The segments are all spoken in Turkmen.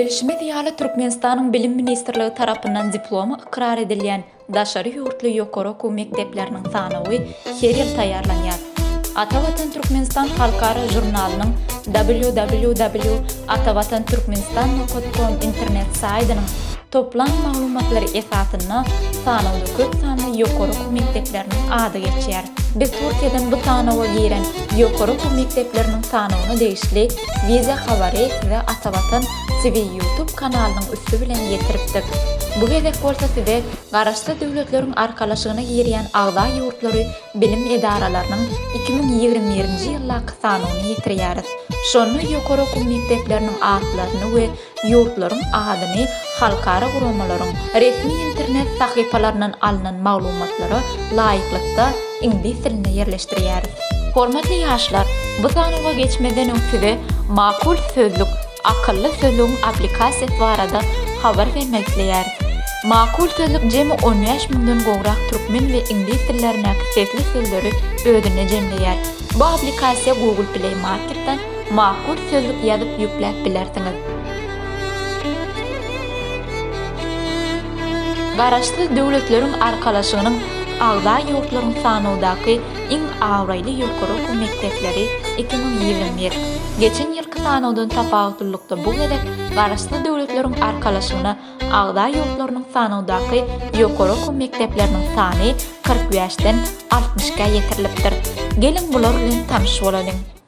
Bilşimiz ýaly, Türkmenistanyň Bilim ministrligi tarapyndan diplomy ykrar edilýän daşary ýurtly ýokary okuw mekdepleriniň sanawy her ýyl taýýarlanýar. Atavatan Türkmenistan halkara žurnalynyň www atavatanturkmenistan nokat kom internet saýdynyň toplan maglumatlary esasynda sanawda köp sanly ýokary okuw mekdepleriniň ady geçýär. Biz Türkiýeden bu sanawa giren ýokary okuw mekdepleriniň sanawyna degişli wideo habary size Atavatan TV YouTube kanalynyň üsti bilen ýetiripdik. Bu gezek bolsa size Garaşsyz Döwletleriň Arkalaşygyna girýän agza ýurtlary bilim edaralarynyň 2021-nji ýyldaky sanawyny ýetirýäris. Şonda ýokary okuw mekdepleriniň atlaryny we ýurtlaryň adyny halkara guramalaryň resmi internet sahypalaryndan alnan maglumatlara laýyklykda iňlis dilinde ýerleşdirýäris. Hormatly ýaşlar, bu sanawa geçmezden öň size Makul sözlük akylly sözlügiň applikasiýasy barada habar bermek isleýäris. Makul sözlük jemi 15 müňden gowrak türkmen we iňlis dillerindäki sesli sözleri özünde jemleýär. Bu applikasiýa Google Play Marketden Makul sözlük ýazyp ýükläp bilersiňiz. Garaşsyz Döwletleriň Arkalaşygynyň agza ýurtlaryň sanawdaky iň abraýly ýokary okuw mekdepleri 2021. Geçen ýylky sanawdan tapawutlylykda bu gezek Garaşsyz Döwletleriň Arkalaşygyna agza ýurtlarynyň sanawdaky ýokary okuw mekdepleriniň sany 45-den 62-ä ýetirilipdir. Geliň bular bilen tanyş bolalyň.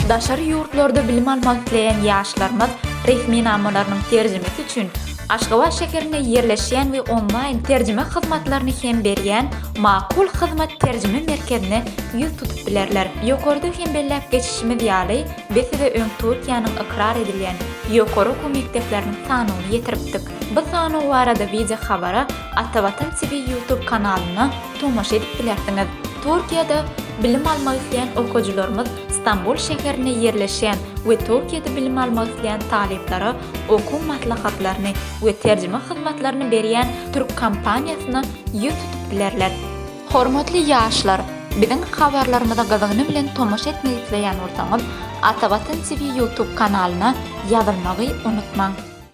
Daşary ýurtlarda bilim almak isleýän ýaşlarymyz resminamalarynyň terjimesi üçin Aşgabat şäherinde ýerleşýän we onlaýn terjime hyzmatlaryny hem berýän Makul Hyzmat terjime merkezine ýüz tutup bilerler. Ýokarda hem belläp geçişimiz ýaly, biz size öň Türkiýäniň ykrar edilýän ýokary okuw mekdepleriniň sanawyny ýetiripdik. Bu sanaw barada wideo habara Atavatan TV YouTube kanalynda tomaşa edip bilersiňiz. Türkiýede bilim almak isleýän okyjylarymyz Stambul şäherinde ýerleşýän we Türkiýede bilim almak isleýän talyplara okuw maslahatlaryny we terjime hyzmatlaryny berýän türk kompaniýasyna ýüz tutup bilerler. Hormatly ýaşlar, biziň habarlarymyza gyzgyny bilen tomaşa etmek isleýän bolsaňyz, Atavatan TV YouTube kanalyna ýazylmagy unutmaň.